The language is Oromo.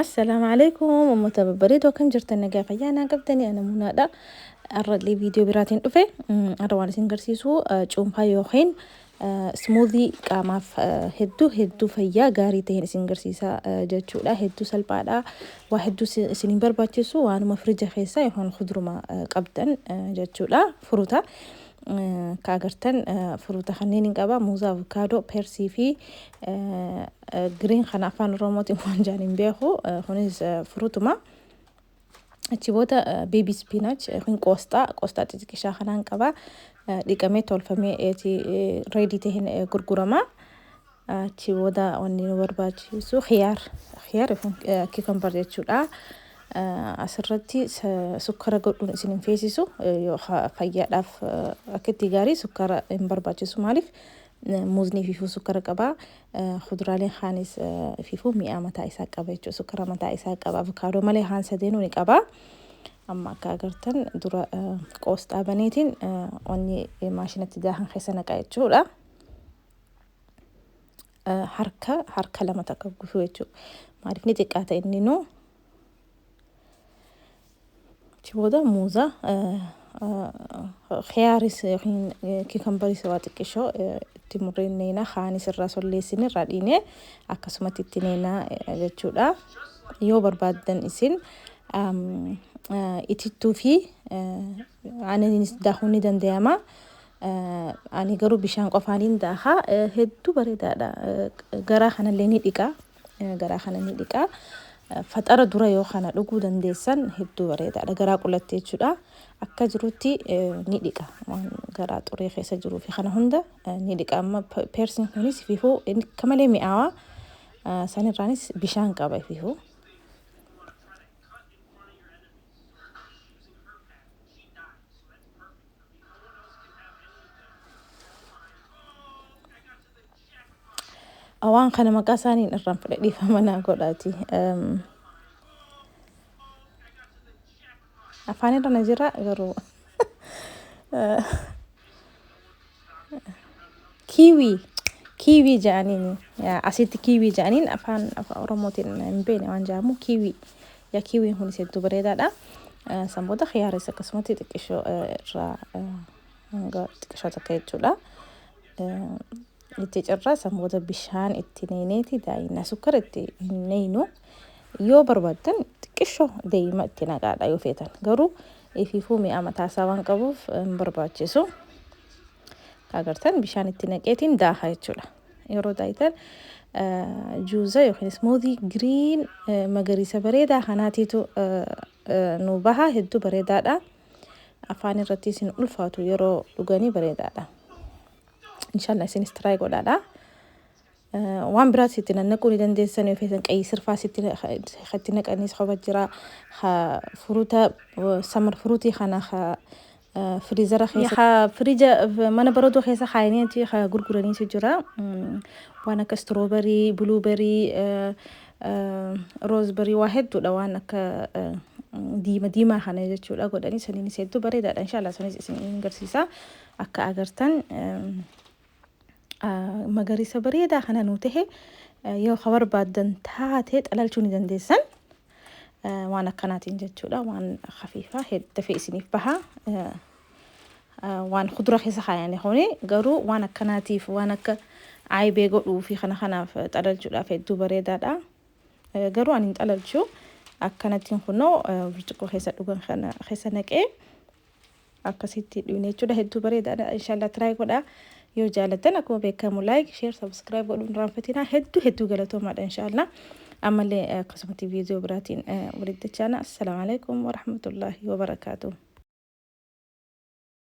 Assalaamu alaikum uummata babbareedoo, akkam jirtan? Nagaa fayyaa naa qabdanii? Ana Munaadha. Har'allee viidiyoo biraatiin dhufe. Har'a waan isin garsiisu cuunfaa yookiin smoothie qaamaaf hedduu hedduu fayyaa gaarii ta'een isin garsiisa jechuudha. Hedduu salphaadha. Waa hedduu isin hin barbaachisu, waanuma firija keessa yookaan kuduruma qabdan jechuudha. Furuuta. Akka agartan furuuta kanneen hin qaba. Muuza, avukaadoo, peersii fi green kana afaan Oromootiin waan jaan hin beeku. Kunis furuutuma. Achi booda baby spinach yookiin qoosxaa, qoosxaa xixiqqishaa kanaan qaba. Dhiqamee tolfamee ready ta'een gurgurama. Achi booda wanni nu barbaachisu khiyaar, khiyaar yookiin cucumber jechuudha. Asirratti sukkara godhuun isin hin feesisu. Yoo fayyaadhaaf akka itti gaarii sukkara hin barbaachisu. Maaliif? Muuzni ififuu sukkara qaba. Kuduraaleen kaanis ififuu mi'aa mataa isaa qaba jechuudha. Sukkara mataa isaa qaba. Avukaadoo malee haan sadeenuu ni qaba. Amma akka agartan dura qoosxaa baneetiin wanni maashinatti daakan keessa naqa jechuudha. Harka harka lama takka gufuu jechuudha. Maaliif ni xiqqaata inni nuu. Achi booda muuza, khiyaaris yookiin cucumberis waa xiqqishoo itti murree neena, kaanis irraa solleessine irraa dhiine akkasumatti itti neena jechuudha. Yoo barbaaddan isin itittuu fi aananiinis daakuun ni danda'ama. Ani garuu bishaan qofaaniin daaka. Hedduu bareedaadha. Garaa kanallee ni dhiqa. Garaa kana ni dhiqa. Faxara dura yoo kana dhuguu dandeessan hedduu bareedaadha. Garaa qulatti jechuudha. Akka jirutti ni dhiqa. Waan garaa xuree keessa jiruu fi kana hunda ni dhiqa. Amma peersiin kunis ififuu akka malee mi'aawaa. Sanirraanis bishaan qaba ififuu. Waan kana maqaa isaaniin irraan fudhe, dhiifama naa godhaati. Afaan irra na jira garuu kiiwii, kiiwii jedhaniin, asitti kiiwii jedhaniin, afaan Oromootiin hin beekne waan jedhamu kiiwii. Yaa, kiiwiin kunis hedduu bareedaadha. San booda khiyaaris akkasumatti xiqqishoo irraa hanga xiqqishoo takka jechuudha. Itti cirraa, san booda bishaan itti neeneeti daayinaa, sukkara itti hin neeynu. Yoo barbaaddan xiqqishoo deeyima itti naqaadha yoo feetan, garuu ifiifuu mi'a mataa isaa waan qabuuf hin barbaachisu. Agartan bishaan itti naqeetiin daaha jechuudha. Yeroo daayitan juuza yookiin smoothie green magariisa bareedaa kanaatiitu nu baha. Hedduu bareedaadha. Afaan irratti isin ulfaatu, yeroo dhuganii bareedaadha. Inshallah isinis try godhaadha. Waan biraas itti nannaquu ni dandeessan yoo feetan. Qayyii sirfaas itti naqanis qofa jira. Furuuta summer fruitii kana freezera keessa, firija mana baroodoo keessa kaayanii gurguraniitu jira. Waan akka strawberry, blueberry, raspberry, waa hedduudha, waan akka diima diimaa kana jechuudha godhanii saniinis hedduu bareedaadha. Inshallah sanis isin agarsiisa. Akka agartan magariisa bareedaa kana nuu tahe. Yoo ka barbaaddan taate xalalchuu ni dandeessan. Waan akkanaatiin jechuudha. Waan khafiifaa dafee isiniif baha. Waan kudura keessa kaayanii kuni garuu waan akkanaatiif, waan akka aayibee godhuu fi kana kanaaf xalalchuudhaaf hedduu bareedaadha. Garuu ani hin xalalchu. Akkanattiin kunoo burcuqqoo keessa dhugan kana keessa naqee akkasitti dhuyne jechuudha. Hedduu bareedaadha. Inshallah try godha. Yoo jaalattan akkuma beekamu like, share, subscribe godhuun raanfatinaa. Hedduu hedduu galatoomaadha. Inshallah ammallee akkasumatti viidiyoo biraatiin walitti dachaana. Assalaamu alaikum warahmatullaahi wabarakaatuh.